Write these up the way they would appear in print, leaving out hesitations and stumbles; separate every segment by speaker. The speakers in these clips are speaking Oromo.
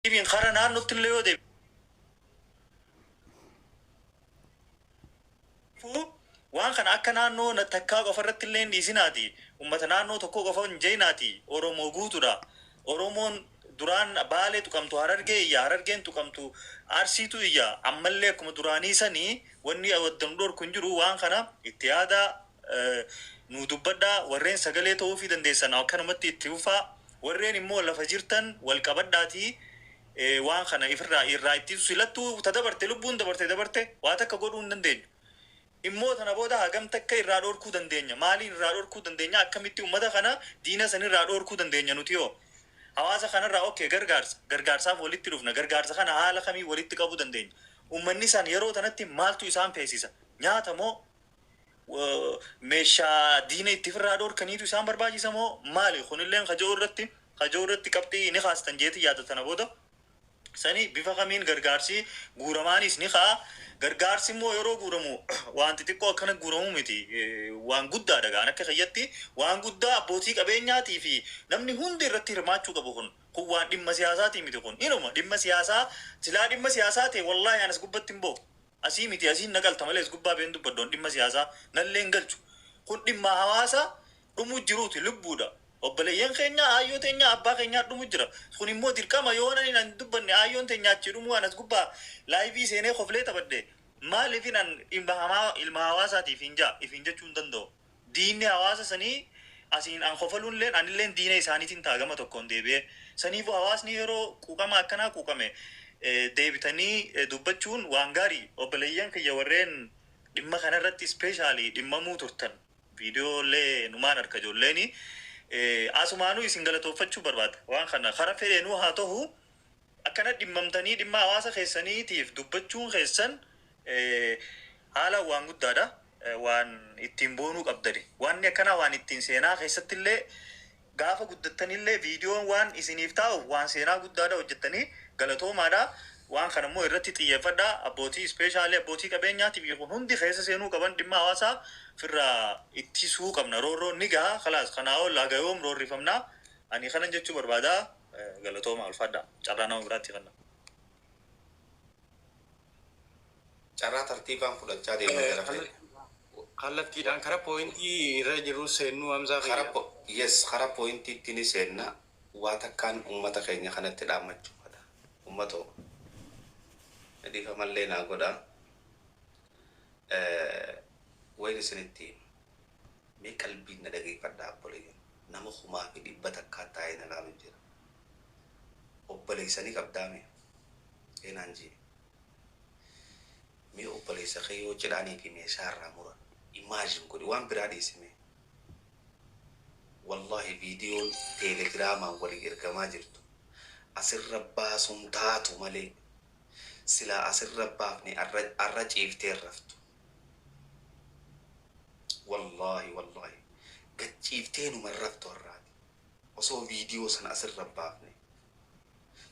Speaker 1: Even kara naannootti illee yoo deebi'u waan kana akka naannoo takkaa qofa irratti illee hin dhiisinaati. Uummata naannoo tokko qofa hin jeenaati. Oromoo guutuudha. Oromoon duraan Baalee tuqamtu Harargee iyya, Harargeen tuqamtu Arsiitu iyya. Ammallee akkuma duraanii sanii wanni waddan dhorku hin jiru. Waan kana itti yaada, nu dubbadhaa. Warreen sagalee ta'uufii dandeessan akkanumatti itti fufaa. Warreen immoo lafa jirtan wal qabadhaatii waan kana ifirraa irraa ittisu. Silattuu ta dabarte, lubbuun dabarte dabarte, waa takka godhuu hin dandeenyu. Immoo tana booda hagam takka irraa dhorkuu dandeenya? Maaliin irraa dhorkuu dandeenya? Akkamitti uummata kana diina san irraa dhorkuu dandeenya nuti yoo? Hawaasa kanarraa, okay, gargaarsa gargaarsaaf walitti dhufna. Gargaarsa kana haala kamii walitti qabuu dandeenya? Uummanni isaan yeroo tanatti maaltu isaan feesisa? Nyaata moo meeshaa diina itti ofirraa dhorkaniitu isaan barbaachisa moo maali? Kunilleen kajoo irratti qabxii ni kaastan jeeti yaada. Tana booda sani bifa kamiin gargaarsi guuramaanis ni ka'a. Gargaarsi immoo yeroo guuramu waan xixiqqoo akkana guuramu miti, waan guddaadha. Gaan akka kiyyatti waan guddaa abbootii qabeenyaatii fi namni hundi irratti hirmaachuu qabu. Kun waan dhimma siyaasaatii miti. Kun inuma dhimma siyaasaa, silaa dhimma siyaasaa ta'e, wallaahi anas gubbatti hin ba'u. Asii miti, asiin naqalta malee as gubbaa been dubbaddoon dhimma siyaasaa nallee hin galchu. Kun dhimma hawaasa dhumuu jiruuti, lubbuudha. Obboleeyyan keenya, aayyoo teenya, abbaa keenyaa dhumu jira. Kun immoo dirqama. Yoo nani nan dubbanne, aayyoon teenya achi dhumuu, anas gubbaa live seenee koflee taphadhe, maaliifin an ilma hamaa, ilma hawaasaatiif hin jaa ifin jechuu hin danda'u? Diinni hawaasa sanii asiin an kofaluun anilleen diina isaaniitiin ta'a gama tokkoon deebi'ee. Saniifuu hawaasni yeroo quuqama akkanaa quuqame deebitanii dubbachuun waan gaarii. Obboleeyyan kiyya warreen dhimma kanarratti specially dhimmamuu turtan, viidiyoolee numaan harka ijoolleeni asumaanuu isin galatoofachuu barbaada. Waan kana kara fedheenuu haa ta'u, akkana dhimmamtanii dhimma hawaasa keessaniitiif dubbachuun keessan haala waan guddaadha. Waan ittiin boonuu qabdani. Wanni akkanaa waan ittiin seenaa keessatti illee gaafa guddattanillee viidiyoon waan isiniif taa'u, waan seenaa guddaadha hojjettanii, galatoomaadha. Waan kana immoo irratti xiyyeeffadhaa. Abbootii, specially abbootii qabeenyaatiif, kun hundi keessa seenuu qaban. Dhimma hawaasaa firraa ittisuu qabna. Roorroon ni gaha, khalaas, kanaa ol haga yoom roorrifamnaa? Ani kanan jechuu barbaada. Galatooma, ulfaadha. Carraa nama biraatti kanna.
Speaker 2: Carraa tartiibaan fudhachaa deema jara fedhe.
Speaker 3: Kallattiidhaan kara pointii irra jiru seennuu, Hamzaa
Speaker 2: Kara
Speaker 3: kiyya.
Speaker 2: Yes, kara pointiitti ni seenna. Waa takkaan uummata keenya kanatti dhaammachuu fedha. Uummatoo, dhiifamallee naa godha. Wayin isinitti himu. Mee qalbiin na dhageeffadhaa, obboleeyyan. Nama 1,100 taa'ee na laalu jira. Obboleessanii qabdaame? Eenaan jee. Mee obboleessa kee yoo cidhaanii fi meeshaa irraa muran imagine godhi, waan biraa dhiisime. Wallahi viidiyoon teelegiraamaan walii ergamaa jirtu asirra baasuun taatu malee, silaa asirra baafne arra ciiftee raftu. Wallahi, wallahi, gad ciiftee numa raftu har'aati. Osoo viidiyoo sana asirra baafne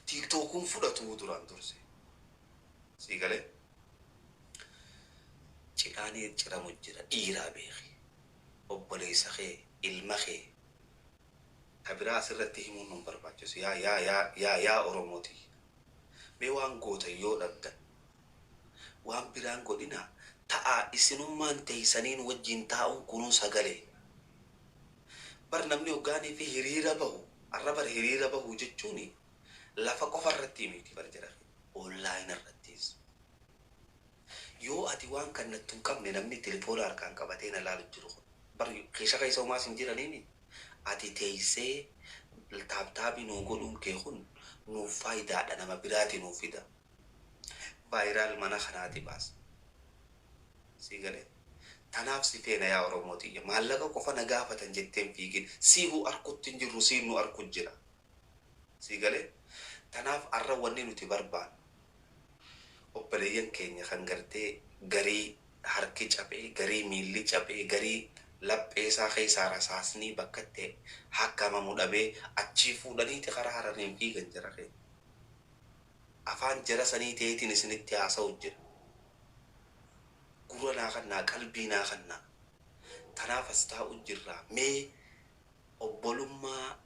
Speaker 2: TikTokuun fudhatu duraan durse. Sii galee? Cidhaanii ciramu jira, dhiiraa beeki. Obboleessa kee, ilma kee. Ta biraa asirratti himuun nun barbaachisu. Yaa yaa yaa yaa yaa Oromooti. Mee waan gootan yoo dhabdan, waan biraan godhina ta'aa, isinummaan teeysaniin wajjin taa'uun kunuu sagalee. Bar namni hoggaanii fi hiriira bahu, arra bar hiriira bahu jechuun lafa qofa irratti miti bar jara, online irrattis. Yoo ati waan kannattu hin qabne, namni telefoona harkaan qabatee na laalu jiru kun bar keessa keessa homaas hin jiraniini, ati teeysee tap tapii nuu godhuun kee kun nuuf faayidaadha, nama biraati nuuf fida. Viral mana kanaati baasa. Sii galee? Tanaaf si feena, yaa Oromootiyya. Maallaqa qofa na gaafatan jetteen fiigin. Siihuu arkutti hin jirru, siin nu arku jira. Sii galee? Tanaaf arra wanni nuti barbaannu, obboleeyyan keenya kan gartee garii harki cabee, garii miilli cabee, garii lapheesaa keessaa rasaasnii bakka itti hakkamamu dhabee achii fuudhaniiti karaa Harariin fiigan jara keenya. Afaan jara sanii ta'eetiin isinitti haasa'u jira. Gurra naa kannaa, qalbii naa kannaa. Tanaaf as taa'u jirra. Mee obbolummaa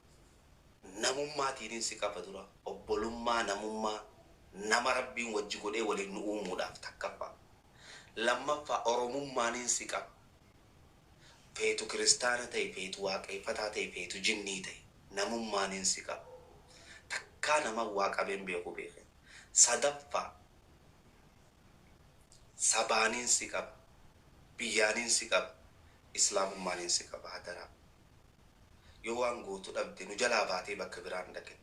Speaker 2: Namummaatiinis si qaba dura. Obbolummaa, namummaa, nama Rabbiin wajji godhee waliin nu uumuudhaaf takkaffaa. Lammaffaa, Oromummaaniin si qaba. Feetu kiristaana ta'e, feetu waaqeffataa ta'e, feetu jinnii ta'e, namummaaniin si qaba. Takkaa nama waa qabeen beeku beeke. Sadaffaa, sabaaniin si qaba. Biyyaaniin si qaba. Islaamummaaniin si qaba hadaraa. Yoo waan gootu dhabde nu jalaa baatee bakka biraan dhaqe.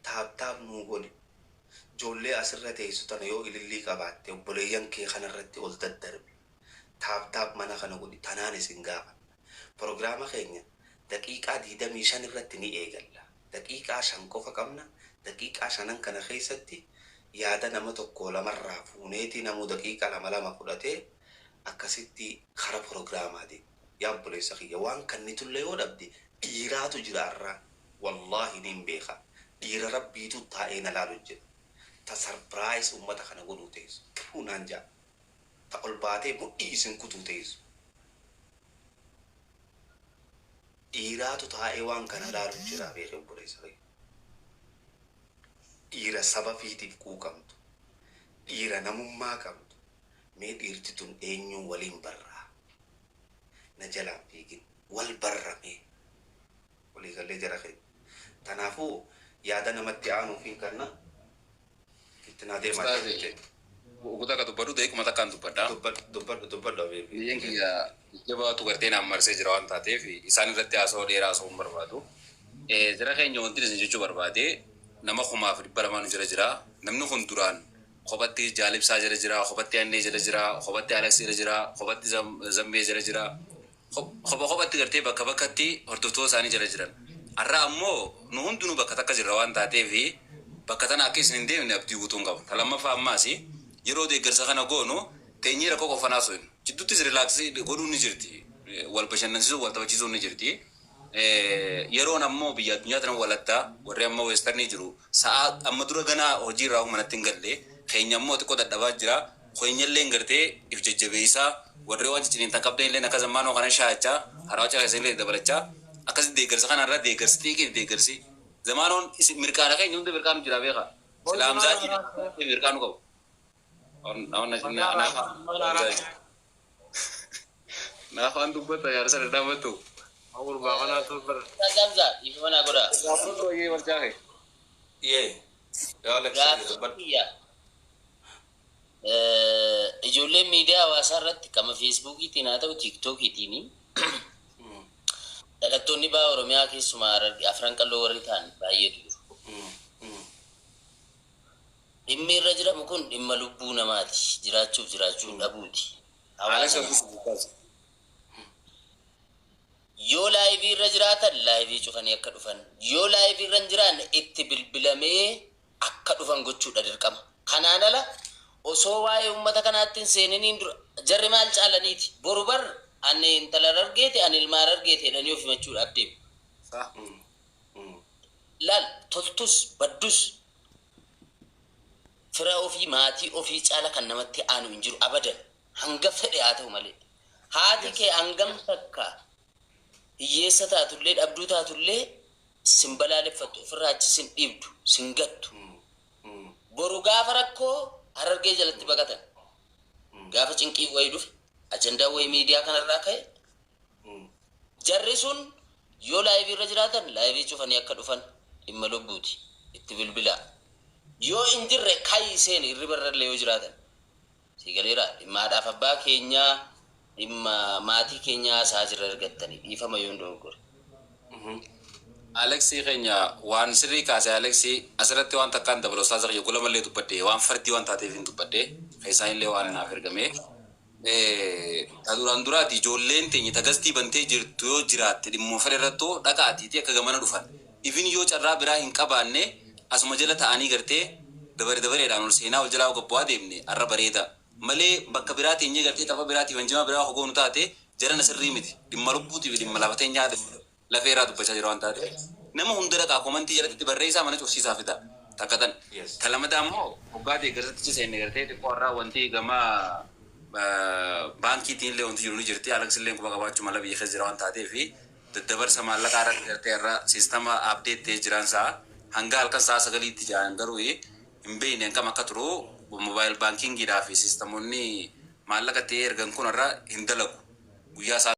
Speaker 2: Tap tap nuu godhi. Ijoollee asirra teessu tana yoo ilillii qabaatte obboleeyyan kee kanarratti ol daddarbi. Tap tap mana kana godhi, tanaan isin gaafa. Proogiraama keenya daqiiqaa 25 irratti ni eegalla. Daqiiqaa 5 qofa qabna. Daqiiqaa shanan kana keessatti yaada nama tokko lamarraa fuuneeti namuu daqiiqaa lama lama fudhatee akkasitti kara proogiraamaa deema. Yaa obboleessa kiyya, waan kannitullee yoo dhabde dhiiraatu jira irraa, wallaahi niin beeka. Dhiira Rabbiitu taa'ee na laalu jira. Ta surprise uummata kana godhuu teessu. Fuunaan jaa. Ta ol baatee mudhii isin kutuu teessu. Dhiiraatu taa'ee waan kana laalu jira, beeke obboleessa kiyya. Dhiira saba fiitiif quuqamtu. Dhiira namummaa qabdu. Mee dhiirti tun eenyuun waliin barraa? Na jalaan fiigin. Wal barramee. Waliigallee jara keenya. Kanaafuu yaada namatti aanuu fi kanna itti naa deemaa.
Speaker 4: Ustaazi, Uguta akka dubbadhu daqiiquma takkaan dubbadha.
Speaker 2: Dubbadhu, dubbadhu, dubbadhu abeebi.
Speaker 4: Biyyeen kiyya jabaatu gartee naan marsee jira waan taateef isaan irratti haasawaa dheeraa haasawuu hin barbaadu. Jara keenya, wanti isin jechuu barbaade, nama 2200 nu jira jira. Namni kun duraan kophatti Jaalibsaa jala jira, kophatti Annee jala jira, kophatti Alex jala jira, kophatti Zammee jala jira. Kopha kophatti gartee bakka bakkatti hordoftoota isaanii jala jiran. Har'a ammoo nu hundinuu bakka takka jirra waan taateef bakka tana akka isin hin deemne abdii guutuun qaba. Ta lammaffaa, ammaas yeroo deeggarsa kana goonu teenyee rakkoo qofanaa sun jidduuttis relax godhuun ni jirti. Wal bashannansiisuu, wal taphachiisuun ni jirti. Yeroon ammoo biyya addunyaa tana walattaa warri amma western jiru sa'a amma dura ganaa hojii irraa manatti hin galle, keenya ammoo xiqqoo dadhabaa jira. Keenyallee gartee if jajjabeessaa, warri waan cicciniintan qabdan illee akka zammaanoo kana shaachaa harawaa keessan illee dabalachaa, akkasi deeggarsa kanarra deeggarsi xiiqiif deeggarsi zamaanoon mirqaana keenya hunda mirqaanu jira beeka. Silaamsaa mirqaanu qabu. Naafaan dubbata yaarsa dhadhaabatu.
Speaker 3: Gurbaa kanaatu bara.
Speaker 5: Zamza, dhiifama naa godhaa.
Speaker 4: Gaafadhu wayii wal.
Speaker 2: Yee. Yaa Alex, dubbadhu.
Speaker 5: Kiyya. Ijoolleen miidiyaa hawaasaa irratti kama Feesbuukiitiin haa ta'u Tiiktookiitiin dhalattoonni baha Oromiyaa, keessumaa Afran Qalloo warri ta'an baay'eetu jiru. Dhimmi irra jiramu kun dhimma lubbuu namaati. Jiraachuuf jiraachuu dhabuuti. Hawaasa yoo live irra jiraatan live cufanii akka dhufan, yoo live irra hin jiraanne itti bilbilamee akka dhufan gochuudha dirqama. Kanaan ala osoo waa'ee uummata kanaatti hin seeniniin dura jarri maal caalaniiti? Boru bar ani intala argeete, ani ilmaan argeete jedhanii of himachuudhaaf deemu. Laal, toltus baddus fira ofii, maatii ofii caala kan namatti aanu hin jiru abadan, hanga fedhe haa ta'u malee. Haati kee hangam takka hiyyeessa taatullee, dhabduu taatullee, sin balaaleffattu, ofirraa achi sin dhiibdu, sin gattu. Boru gaafa rakkoo Harargee jalatti baqatan. Gaafa cinqii wayii dhufe, ajandaa wayii miidiyaa kanarraa ka'e, jarri sun yoo live irra jiraatan live cufanii akka dhufan, dhimma lubbuuti, itti bilbilaa. Yoo hin jirre kayi seeni, hirriba irrallee yoo jiraatan. Siigaleera, dhimma haadhaaf abbaa keenyaa, dhimma maatii keenyaa isaa jirra argattanii, dhiifama yoo hin dogoggore.
Speaker 4: Aleksii keenya waan sirrii kaase. Aleksii asirratti waan takkaan dabalu, ustaaza kiyya gola mallee dubbadhe, waan fardii waan taateef hin dubbadhe, keessaan illee waan naaf ergame. Ta duraan duraati ijoolleen teenya tagastii bantee jirtu yoo jiraatte dhimmoo fedhe irrattoo dhaqaatiiti akka gamana dhufan. Ifin yoo carraa biraa hin qabaanne asuma jala ta'anii gartee dabare dabareedhaan ol seenaa ol jalaa gabbu'aa deemne har'a bareeda. Malee bakka biraa teenyee gartee tapha biraatiif hanjama biraa hogoonu taate jarana sirrii miti. Dhimma lubbuutiif dhimma lafa teenyaa lafee irraa dubbachaa jira waan taateef. Nama hunda dhaqaa comment jalatti barreessaa, mana cufsiisaa fida. Takka tan. Ta lammataa immoo hoggaa deeggarsatti seenne gartee xiqqoo irraa wanti gama baankiitiin illee wanti jiru ni jirti. Alex illee quba qabaachuu mala, biyya keessa jira waan taateef. Daddabarsa maallaqaa irratti gartee irra siistama update ta'ee jiran isaa hanga halkan sa'a 9tti jiran, garuu hin beekne hangam akka turu. Mobile bankingiidhaa fi siistamoonni maallaqa ta'ee ergan kun irra hin dalagu guyyaa isaa.